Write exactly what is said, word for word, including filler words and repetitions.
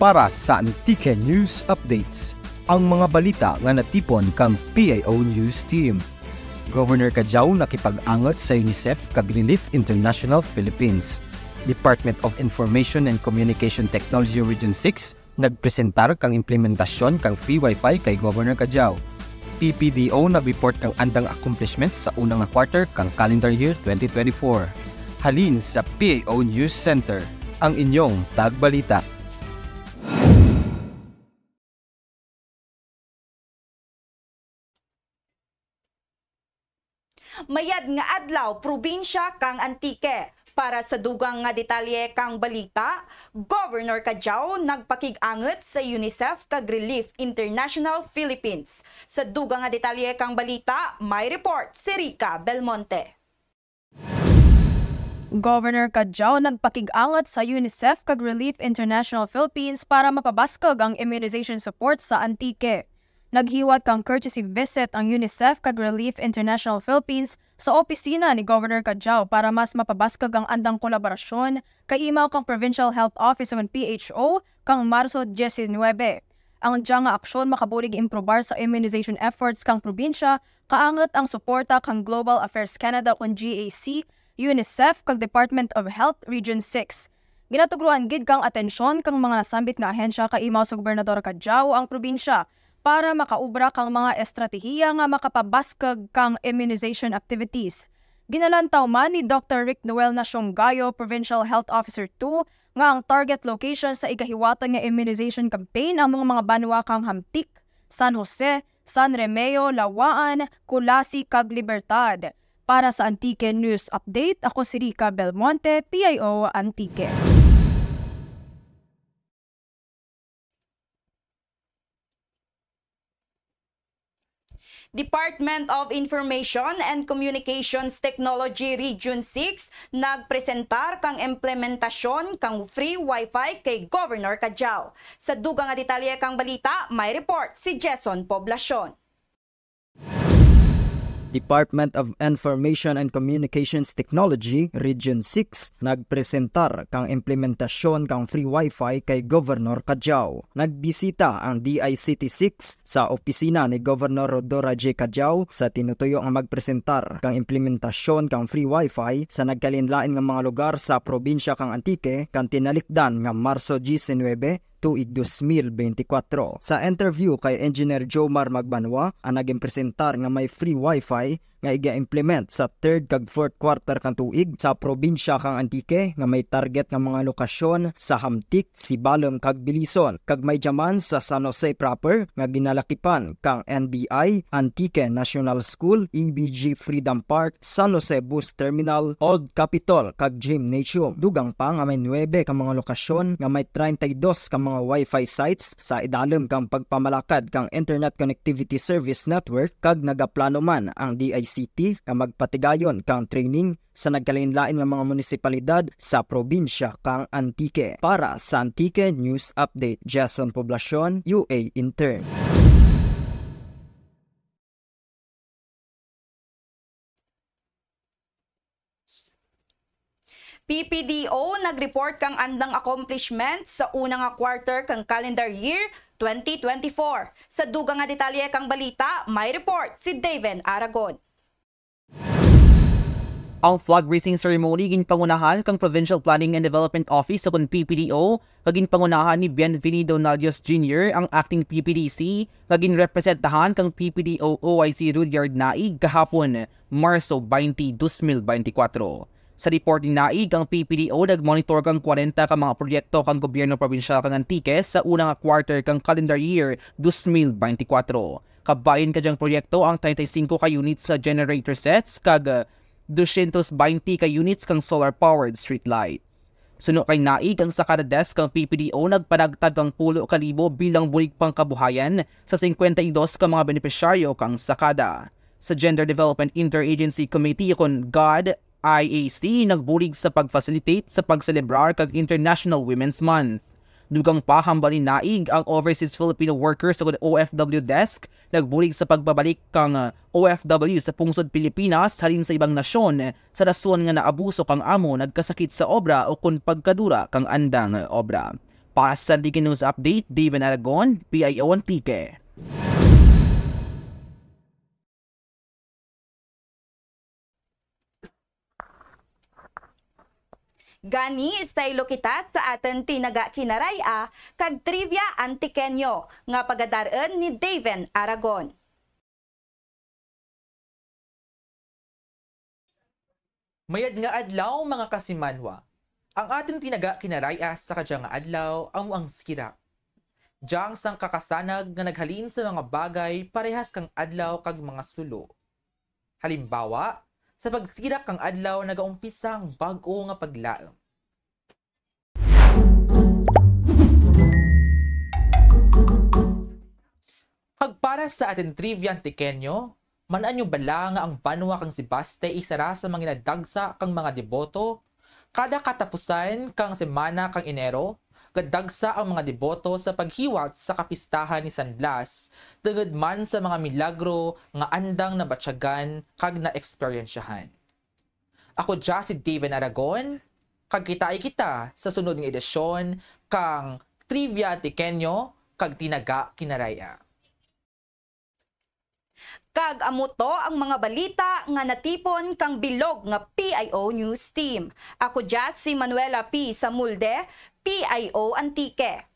Para sa Antique News Updates, ang mga balita nga natipon kang P I O News Team. Governor Cadiao nakipag-angut sa UNICEF kag Relief International Philippines. Department of Information and Communication Technology Region six nagpresentar kang implementasyon kang free Wi-Fi kay Governor Cadiao. P P D O nagreport kang andang accomplishments sa una nga quarter kang calendar year twenty twenty-four. Halin sa P I O News Center, ang inyong tagbalita. Mayad nga adlaw, probinsya kang Antique. Para sa dugang nga detalye kang balita, Governor Cadiao nagpakig-angut sa UNICEF kag Relief International Philippines. Sa dugang nga detalye kang balita, may report si Rica Belmonte. Governor Cadiao nagpakig-angut sa UNICEF kag Relief International Philippines para mapabaskug ang immunization support sa Antique. Naghiwat kang courtesy visit ang UNICEF kag Relief International Philippines sa opisina ni Governor Cadiao para mas mapabaskug ang andang kolaborasyon, kaimaw kang Provincial Health Office ukon P H O, kang Marso diecinuebe. Ang dya nga aksyon makabulig improbar sa immunization efforts kang probinsya, kaangut ang suporta kang Global Affairs Canada ukon G A C, UNICEF, kag Department of Health Region six. Ginatugruan gid kang atensyon kang mga nasambit nga ahensya kaimaw sa Gobernador Cadiao ang probinsya para makaobra kang mga estratehiya nga makapabaskug kang immunization activities. Ginalantaw man ni Doctor Rick Noel Nacion Gayo, Provincial Health Officer two, nga ang target location sa igahiwatan nga immunization campaign ang mga, mga banwa kang Hamtic, San Jose, San Remigio, Laua-an, Culasi, kag Libertad. Para sa Antique News Update, ako si Rica Belmonte, P I O Antique. Department of Information and Communications Technology Region six nagpresentar kang implementasyon kang free Wi-Fi kay Governor Cadiao. Sa dugang nga detalye kang balita, may report si Jason Poblacion. Department of Information and Communications Technology, Region six, nagpresentar kang implementasyon kang free Wi-Fi kay Governor Cadiao. Nagbisita ang D I C T six sa opisina ni Governor Rhodora J. Cadiao sa tinutuyo nga magpresentar kang implementasyon kang free Wi-Fi sa nagkalain-lain nga mga lugar sa probinsya kang Antique kang tinalikdan nga Marso diecinuebe, tuig dos mil beintikwatro. Sa interview kay Engineer Jomar Magbanua, ang naging presentar nga may free Wi-Fi nga iga-implement sa third kag fourth quarter kang tuig sa probinsya kang Antique nga may target nga mga lokasyon sa Hamtic, Sibalom kag Belison, kag may dya man sa San Jose proper nga ginalakipan kang N B I, Antique National School, E B G Freedom Park, San Jose Bus Terminal, Old Capitol, kag Gymnasium. Dugang pa nga may nuebe ka mga lokasyon nga may treinta y dos ka mga Wi-Fi sites sa idalum kang pagpamalakad kang Internet Connectivity Service Network, kag nagaplano man ang D I C T nga magpatigayon kang training sa nagkalain-lain nga mga munisipalidad sa probinsya kang Antique. Para sa Antique News Update, Jason Poblacion, U A Intern. P P D O nagreport kang andang accomplishment sa una nga quarter kang calendar year twenty twenty-four. Sa dugang nga detalye kang balita, may report si Daven Aragon. Ang flag raising ceremony ginpangunahan kang Provincial Planning and Development Office ukon P P D O, nga ginpangunahan ni Bienvenido Nalios Junior, ang acting P P D C, nga ginrepresentahan kang P P D O O I C Rudyard Naig kahapon, Marso baynte, dos mil baynte kwatro. Sa report ni Naig, ang P P D O nagmonitor kang kwarenta ka mga proyekto kang gobyerno probinsyal kang Antique sa una nga quarter kang calendar year dos mil baynte kwatro. Kabahin ka dyang proyekto ang treinta y cinco ka units nga generator sets kag, ah, dosyentos baynte ka units kang solar-powered streetlights. Suno kay Naig, ang sakada desk kang P P D O nagpanagtag kang pulo ka libo bilang bulig pangkabuhayan sa singkwenta y dos ka mga benepisyaryo kang sakada. Sa Gender Development Interagency Committee ukon GAD, I A C nagbulig sa pag-facilitate sa pagselebrar kang International Women's Month. Dugang pa, hambal ni Naig, ang Overseas Filipino Workers ukon O F W Desk nagbulig sa pagbabalik kang, ah, O F W sa pungsod Pilipinas halin sa ibang nasyon sa rason nga naabuso kang amo, nagkasakit sa obra ukon pagkadura kang andang obra. Para sa Antique News Update, Daven Aragon, P I O Antique. Gani, istaylo kita sa atun Tinaga Kinaray-a kag Trivia Antiqueño nga pagadar-un ni Daven Aragon. Mayad nga adlaw, mga kasimanwa. Ang atun Tinaga Kinaray-a sa kadya nga adlaw amo ang sirak. Dyang sangka kasanag nga naghalin sa mga bagay parehas kang adlaw kag mga sulo. Halimbawa, sa pagsirak kang adlaw nagaumpisa ang bag-o nga paglaum. Kag para sa atun Trivia Antiqueño, man-an nyo bala nga ang banwa kang Sebaste isara sa mga ginadagsa kang mga deboto? Kada katapusan kang semana kang Enero, gadagsa ang mga deboto sa paghiwat sa kapistahan ni San Blas, tungud man sa mga milagro nga andang nabatyagan kag naeksperyensyahan. Ako dya si Daven Aragon, kag kitai kita sa sunod nga edisyon kang Trivia Antiqueño kag Tinaga Kinaray-a. Kag amo to ang mga balita nga natipon kang bilog nga P I O News Team. Ako dya si Manuela P. Samulde, P I O Antique.